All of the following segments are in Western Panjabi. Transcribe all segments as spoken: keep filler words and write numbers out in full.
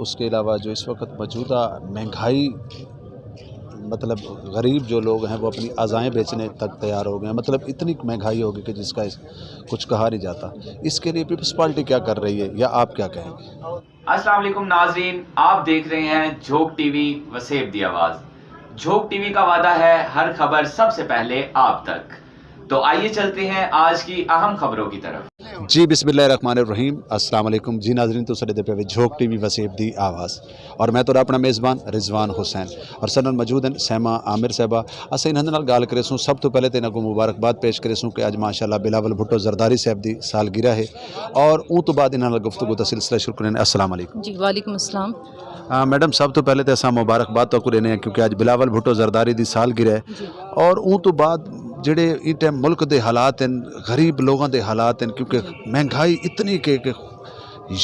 اس کے علاوہ جو اس وقت موجودہ مہنگائی، مطلب، غریب جو لوگ ہیں وہ اپنی اعضائیں بیچنے تک تیار ہو گئے ہیں۔ مطلب، اتنی مہنگائی ہوگی کہ جس کا اس-، کچھ کہا نہیں جاتا۔ اس کے لیے پیپلز پارٹی کیا کر رہی ہے یا آپ کیا کہیں گے؟ السلام علیکم ناظرین، آپ دیکھ رہے ہیں جھوک ٹی وی وسیب دی آواز۔ جھوک ٹی وی کا وعدہ ہے ہر خبر سب سے پہلے آپ تک۔ تو آئیے چلتے ہیں آج کی اہم خبروں کی طرف۔ جی، بسم اللہ الرحمن الرحیم۔ السلام علیکم جی ناظرین، تو ساڈے دے پے وچ جھوک ٹی وی وسیب دی آواز، اور میں تہاڈا اپنا میزبان رضوان حسین، اور ساڈے نال موجود ہیں سیما عامر صاحبہ۔ اساں انہاں دے نال گال کرے سوں، سب تو پہلے تے انہاں کو مبارکباد پیش کرے سوں کہ اج ماشاءاللہ بلاول بھٹو زرداری صاحب دی سالگرہ ہے، اور اون تو بعد انہاں نال گفتگو دا سلسلہ شروع کرنے۔ السلام علیکم۔ جی، وعلیکم السلام۔ آ، میڈم، سب تو پہلے تے اساں مبارکباد تو کو دینے ہیں کیونکہ اج بلاول بھٹو زرداری دی سالگرہ ہے، جی۔ اور اون تو بعد جڑے اس ٹائم ملک دے حالات ہیں، غریب لوگاں دے حالات ہیں، کیونکہ مہنگائی اتنی کہ، کہ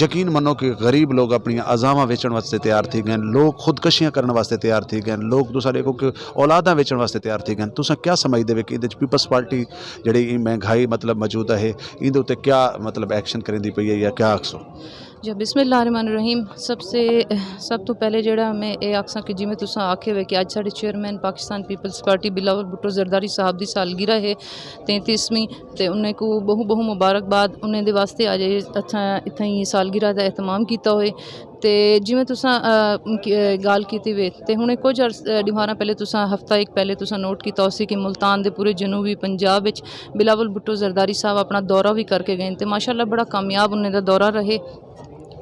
یقین منو کہ غریب لوگ اپنی اعضاواں ویچن واسطے تیار تھی گئے، لوگ خودکشیاں کرن واسطے تیار تھی گئے، لوگ تساں دیکھو کہ اولاداں ویچن واسطے تیار تھی گئے۔ تساں کیا سمجھدے وے کہ اندے وچ پیپلز پارٹی جڑی یہ مہنگائی، مطلب، موجودہ ہے، ایندے اُتے کیا، مطلب، ایکشن کریندی پئی ہے یا کیا آکھسو؟ جی، بسم اللہ الرحمن الرحیم۔ سب سے، سب تو پہلے جڑا میں اے آکھساں کہ جویں تساں آکھے ہوئے کہ اج ساڈے چیئرمین پاکستان پیپلز پارٹی بلاول بھٹو زرداری صاحب دی سالگرہ ہے، تینتیسویں، تے انہیں کو بہو بہو مبارکباد، انہیں دے واسطے اج اتھاں، اتھاں ہی سالگرہ دا اہتمام کیتا ہوئے۔ تے جویں تساں، آ، کی-، آ، گال کیتی وے، تے ہن کچھ عرص-، آ، ڈیوہاراں پہلے تساں، ہفتہ ایک پہلے تساں نوٹ کیتا ہوسی کہ ملتان دے پورے جنوبی پنجاب وچ بلاول بھٹو زرداری صاحب اپنا دورہ بھی کر کے گئے، تے ماشاءاللہ بڑا کامیاب انہیں دا دورہ رہے۔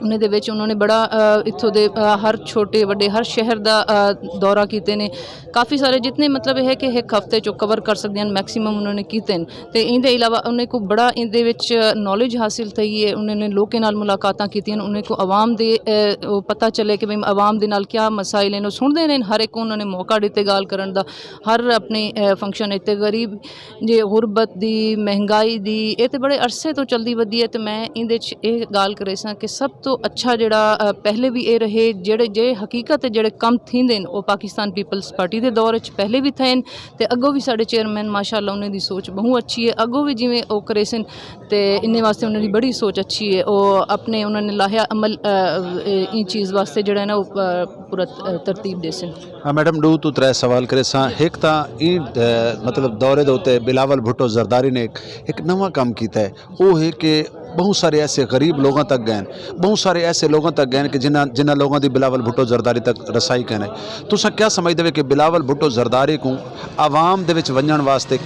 انہیں دے وچ انہوں نے بڑا، آ، اتھوں دے، آ، ہر چھوٹے وڈے ہر شہر دا، آ، دورہ کیتے نے۔ کافی سارے جتنے، مطلب، یہ ہے کہ ایک ہفتے چ کور کر سکدے ہیں، میکسیمم انہوں نے کیتے ہیں۔ تے ایندے علاوہ انہیں کو بڑا ایندے وچ نالج حاصل تھئی ہے، انہیں نے لوکاں نال ملاقاتاں کیتیاں، انہیں کو عوام دے، اے، او پتہ چلے کہ بھئی عوام دے نال کیا مسائل ہیں، او سن دے نے۔ ہر ایک کو انہوں نے موقع دتے گال کرن دا، ہر اپنے، اے، فنکشن تے غریب جے غربت دی، مہنگائی دی، اے تے بڑے عرصے تو چلدی ودی ہے۔ تے میں ایندے وچ اے گال کرے ساں کہ سب تو اچھا جڑا، اے، پہلے بھی اے رہے، جڑے جے حقیقت تے جڑے کم تھیندے نے، او پاکستان پیپلز پارٹی دے دور وچ پہلے بھی تھے نے، تے اگوں بھی ساڈے چیئرمین ماشاءاللہ انہاں دی سوچ بہت اچھی ہے۔ اگوں بھی جویں او کریسن تے انہیں واسطے انہاں دی بڑی سوچ اچھی ہے۔ او اپنے انہاں نے لاہیا عمل، اے، اے، این چیز واسطے جڑا ہے نا، او، اے، پورا، اے، ترتیب دے سن۔ ہاں میڈم، دو تو ترے سوال کرے ساں۔ ایک تاں این، اے، مطلب، دورے دے اُتے بلاول بھٹو زرداری نے ایک، ایک نواں کام کیتا ہے۔ وہ ہے کہ بہت سارے ایسے غریب لوگوں تک گئے ہیں، بہت سارے ایسے لوگوں تک گئے ہیں کہ جنہاں، جنہاں لوگوں دی بلاول بھٹو زرداری تک رسائی کہنے۔ تساں کیا سمجھدے ہو کہ بلاول بھٹو زرداری کو عوام دے وچ ونجن واسطے،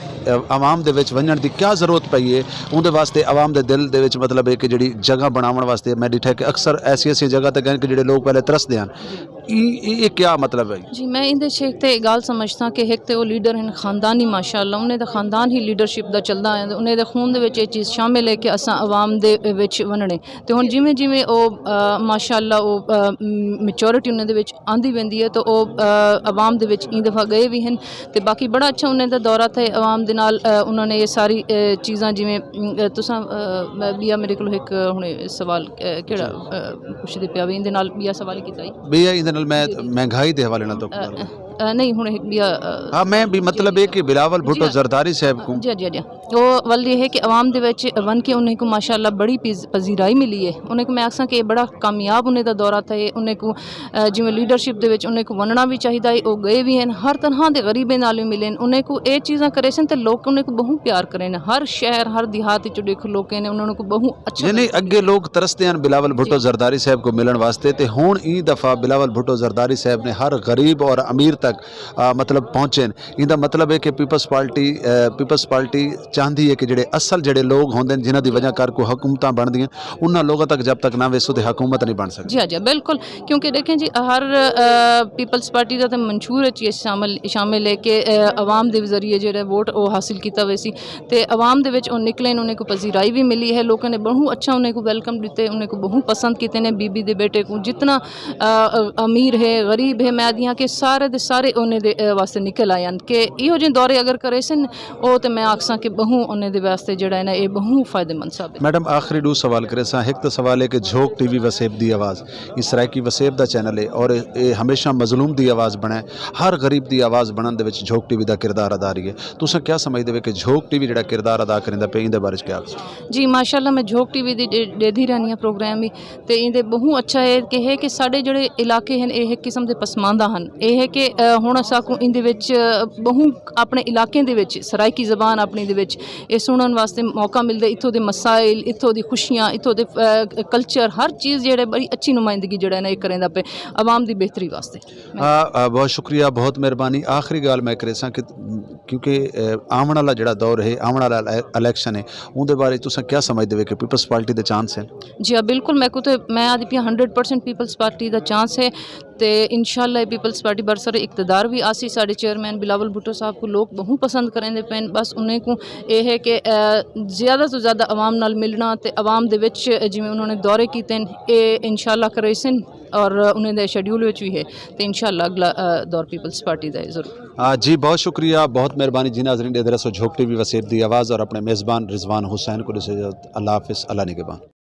عوام دے وچ ونجن دی کیا ضرورت پئی ہے؟ اون دے واسطے عوام دے دل دے وچ، مطلب، ایک جڑی جگہ بناون واسطے میں ڈٹھا کہ اکثر ایسی ایسی جگہ تے گئے کہ جڑے لوگ پہلے ترسدے ہیں۔ یہ، یہ، یہ کیا مطلب ہے؟ جی، میں اندے شیخ تے گال سمجھتا کہ ایک تے او لیڈر ہیں خاندانی، ماشاءاللہ، انہیں دا خاندان ہی لیڈرشپ دا چلدا ہے، انہیں دے خون دے وچ یہ چیز شامل ہے کہ اساں عوام دے وچ وننے۔ تے ہن جویں جویں او، آ، ماشاءاللہ، او، آ، م-، میچورٹی انہاں دے وچ آندی ویندی ہے، تے او، آ، عوام دے وچ ایں دفعہ گئے وی ہن۔ تے باقی بڑا اچھا انہاں دا دورہ تھا عوام دے نال، آ، انہاں نے یہ ساری، آ، چیزاں جویں، م، آ، تساں، آ، میں، بیا میرے کول ایک ہن سوال، آ، کیڑا، آ، پوچھدے پیا وی، ایں دے نال بیا سوال کیتا ہی۔ بیا ایں دے نال میں جی، جی۔ مہنگائی دے حوالے نال تو آ، آ، نہیں، ہن ایک بیا، آ، ہاں، میں بھی مطلب جی، یہ کہ بلاول بھٹو جی۔ زرداری صاحب کو جی، جی، جی۔ او ول یہ ہے کہ عوام دے وچ ون کے انہیں کو ماشاءاللہ بڑی پز-، پذیرائی ملی ہے۔ انہیں کو میں آکھساں کہ یہ بڑا کامیاب انہیں دا دورہ تھا، یہ انہیں کو، آ، جویں لیڈرشپ دے وچ انہیں کو وننا بھی چاہیدا ہے، او گئے بھی ہیں، ہر طرح دے غریبیں نال بھی ملے ہیں۔ انہیں کو اے چیزاں کرے سن تے لوگ انہیں کو بہت پیار کرے ہیں۔ ہر شہر، ہر دیہات وچ دیکھو لوگ نے انہاں کو بہت اچھا یعنی لگدا ہے۔ اگے لوگ ترستے ہیں بلاول بھٹو جی۔ زرداری صاحب کو ملن واسطے، تے ہن ای دفعہ بلاول بھٹو زرداری صاحب نے ہر غریب اور امیر تک، آ، مطلب، پہنچے ہیں۔ ایندا مطلب ہے کہ پیپلز پارٹی، اے، پیپلز پارٹی چاہندی ہے کہ جڑے اصل جڑے لوگ ہوندے نے، جنہاں دی وجہ کر کو حکومتاں بندیاں، انہاں لوگوں تک جب تک نہ ویسو تے حکومت نہیں بن سکتی۔ جی ہاں، جی ہاں، بالکل۔ کیونکہ دیکھیں جی، ہر، اے، پیپلز پارٹی دا تے منشور اچ یہ شامل، شامل ہے کہ، اے، عوام دے ذریعے جڑے ووٹ او حاصل کیتا ویسی، تے عوام دے وچ او نکلے نے، انہیں کو پذیرائی بھی ملی ہے، لوکاں نے بہت اچھا انہیں کو ویلکم دیتے، انہیں کو بہت پسند کیتے نے۔ بی بی دے بیٹے کو جتنا، اے، امیر ہے، غریب ہے، میں دیاں کہ سارے دے سارے انہیں دے، اے، واسطے نکل آئے ہیں کہ ایہو جے دورے اگر کرے سن، او تے میں آکھساں کہ بہت ہوں انہیں دے واسطے جڑا ہے نا، یہ بہت فائدے مند ثابت۔ میڈم، آخری ڈو سوال کرے ساں۔ ایک تو سوال ہے کہ جھوک ٹی وی وسیب دی آواز، یہ سرائیکی وسیب دا چینل ہے اور یہ ہمیشہ مظلوم دی آواز بنے، ہر غریب دی آواز بنن دے وچ جھوک ٹی وی دا کردار ادا رہی ہے۔ تساں کیا سمجھدے ہو کہ جھوک ٹی وی جڑا کردار ادا کریندا پیا، ایندے بارے چ کیا آکھسو؟ جی، ماشاءاللہ، میں جھوک ٹی وی دی ڈے-، ڈیدھی رہنی ہاں پروگرام بھی، تے ایندے بہت اچھا ہے کہ ہے کہ ساڈے جڑے علاقے ہیں، یہ ایک قسم دے پسماندہ ہیں۔ یہ ہے کہ، آ، ہن اساں کو ایندے وچ، آ، بہت اپنے علاقے دے وچ، سرائیکی زبان اپنی دے وچ، یہ سنن واسطے موقع ملدا، اتھوں دے مسائل، اتھوں دی خوشیاں، اتھوں دے، آ، کلچر، ہر چیز جڑے بڑی اچھی نمائندگی جڑا ہے نا، یہ کریندا پے عوام دی بہتری واسطے۔ آ، آ، بہت شکریہ، بہت مہربانی۔ آخری گال میں کرے ساں کہ کیونکہ، آ، آون والا جڑا دور ہے، آون والا الے-، الیکشن ہے، اون دے بارے تساں کیا سمجھدے ہو کہ پیپلز پارٹی دے چانس ہیں؟ جی ہاں، بالکل، میں کو تے، میں آدھی پیا ہنڈریڈ پرسینٹ پیپلز پارٹی دا چانس ہے۔ تے انشاءاللہ پیپلز پارٹی برسر اقتدار بھی آسی۔ ساڈے چیئرمین بلاول بھٹو صاحب کو لوگ بہت پسند کریں دے پین۔ بس انہیں کو یہ ہے کہ، آ، زیادہ تو زیادہ عوام نال ملنا تے عوام دے وچ جویں انہوں نے دورے کیتے ہیں، یہ انشاءاللہ کرے سن اور انہیں دے شیڈیول وچ بھی ہے۔ تے انشاءاللہ اگلا، آ، دور پیپلز پارٹی دا ہے ضرور۔ آ، جی، بہت شکریہ، بہت مہربانی جی۔ ناظرین، دے دراصل جھوک ٹی وی وسیب دی آواز اور اپنے میزبان رضوان حسین کو دے سے اجازت۔ اللہ حافظ، اللہ نگہبان۔